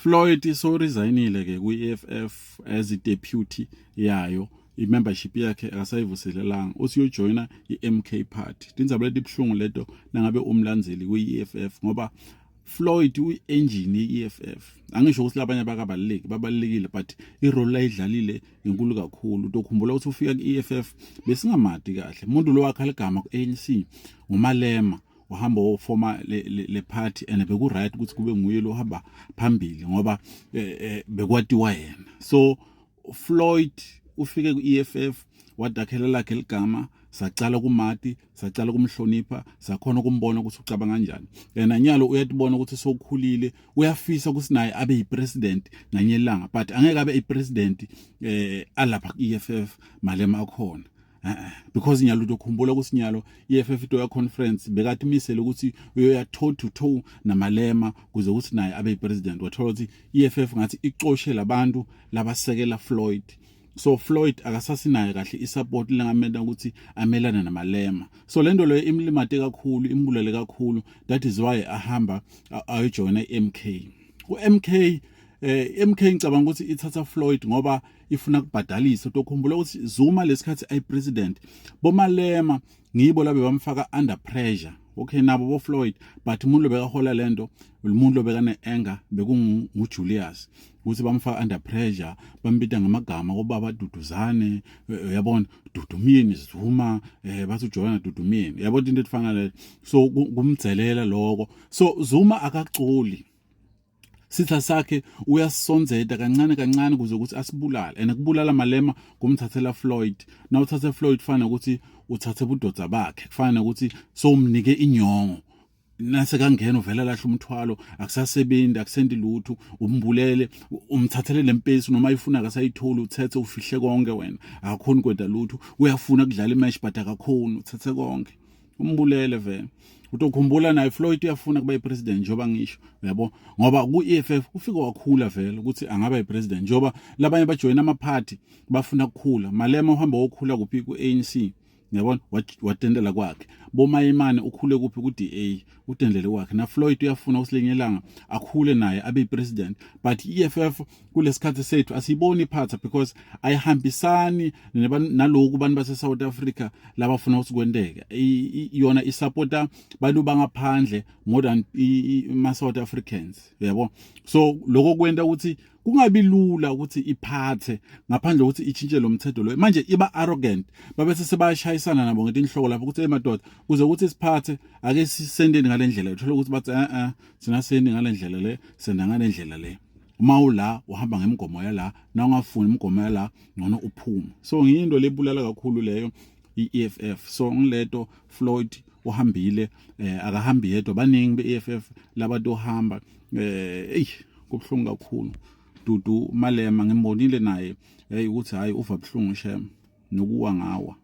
Floyd so resignile ke kwi-EFF as i-deputy yayo, i-membership yakhe akasayivuselelanga, uthi uyojoyina i-MK Party. Tindzaba letibuhlungu leto nangabe umlandzeli kwi-EFF, ngoba Floyd uyi-engine ye-EFF. Angisho ukuthi labanye abakabaluleki, babalulekile, but i-role layidlalile inkulu kakhulu. Utokhumbula ukuthi ufika ku-EFF besingamadi kahle. Umuntu lo wakha ligama ku-ANC nguMalema, uhamba wofoma le party, and beku right ukuthi kube nguye lo hamba phambili ngoba bekwatiwa yena. So Floyd ufike ku-EFF, wadakhela lakhe ligama, sacala kumati, sacala kumhlonipha, sakhona ukumbona ukuthi ucabanga kanjani. Yena nyalo uyatibona ukuthi sokhulile, uyafisa ukuthi naye abe yipresident nganye ilanga, but angeke abe ipresident alapha ku-EFF Malema akhona, because nyalo utokhumbula ukuthi nyalo EFF itoya conference, bekathi imisele ukuthi uyoya toe to toe naMalema kuze ukuthi naye abe yipresident. Wathola ukuthi EFF ngathi icoshe labantu labasekela Floyd, so Floyd akasasinayo kahle isupport lengamenta ukuthi amelane naMalema. So lento leyo imlimate kakhulu, imbulale kakhulu. That is why ahamba ayojoina iMK. uMK MK ngicabanga ukuthi ithatha Floyd ngoba ifuna kubhadalisa. Utokhumbula ukuthi Zuma lesikhathi ayi president, boMalema ngibo labe bamfaka under pressure. Okay, nabo bo Floyd, but umuntu lobekahola lento, umuntu lobekane anger, bekungu Julius, ukuthi bamfaka under pressure, bambita ngamagama obaba Duduzane, uyabona, Dudumyeni Zuma, bathi ujoyina Dudumyeni, uyabona, into efana le. So kumdzelela lokho, so Zuma akacoli sitha sakhe, uyasonzeta kancane kancane kuze ukuthi asibulale. And kubulala Malema kumthathela Floyd. Na uthathe Floyd fana ukuthi uthathe budodza bakhe, kufana ukuthi sowumnike inyongo. Nase kangena uvela lahla umthwalo, akusasebenzi, akusenti lutho, umbulele, umthathele lempesi noma ifuna akasayitholi, uthethe ufihle konke wena, akakhoni kwenta lutho. Uyafuna kudlala imatch but akakhoni, uthethe konke, umbulele vele. Utokhumbula naye Floyd uyafuna kuba ipresident, njengoba ngisho, uyabo, ngoba ku-EFF ufike wakhula vele ukuthi angaba ipresident, njengoba labanye bajoyina ama-party bafuna ukukhula. Malema uhamba wokhula kuphi? Ku-ANC, uyabona, watendela kwakhe. BoMayimane ukhule kuphi? Ku-DA, utendele kwakhe. Na Floyd uyafuna ukuthi ilanga akhule naye abe ipresident, but i-EFF kulesikhathi sethu asiyiboni iphatha because ayihambisani naloku bantu base South Africa labafuna ukuthi kwenteke. Yona isupporta bantu bangaphandle more than ma South Africans, uyabo. So lokho kwenta ukuthi kungabi lula ukuthi iphathe ngaphandle kokuthi itshintshe lo mthetho lo. Manje iba arrogant, babese sebayashayisana nabo ngetinhloko lapho ukuthi, "Hey madoda, kuze ukuthi siphathe ake sisendeni ngale ndlela." Uthola ukuthi bathi, "Eh, thina sendi ngale ndlela le, senda ngale ndlela le." Uma ula uhamba ngemigomo yala, na ungafuni imigomo yala, ngcono uphume. So ngiyinto lebulala kakhulu leyo i-EFF. So ngileto Floyd uhambile, akahambi yedwa, baningi be-EFF labantu ohamba. Ey, kubhlungu kakhulu. Dudu Malema ngimbonile naye, hey, ukuthi hayi, uva buhlungu shem, nokuwa ngawa.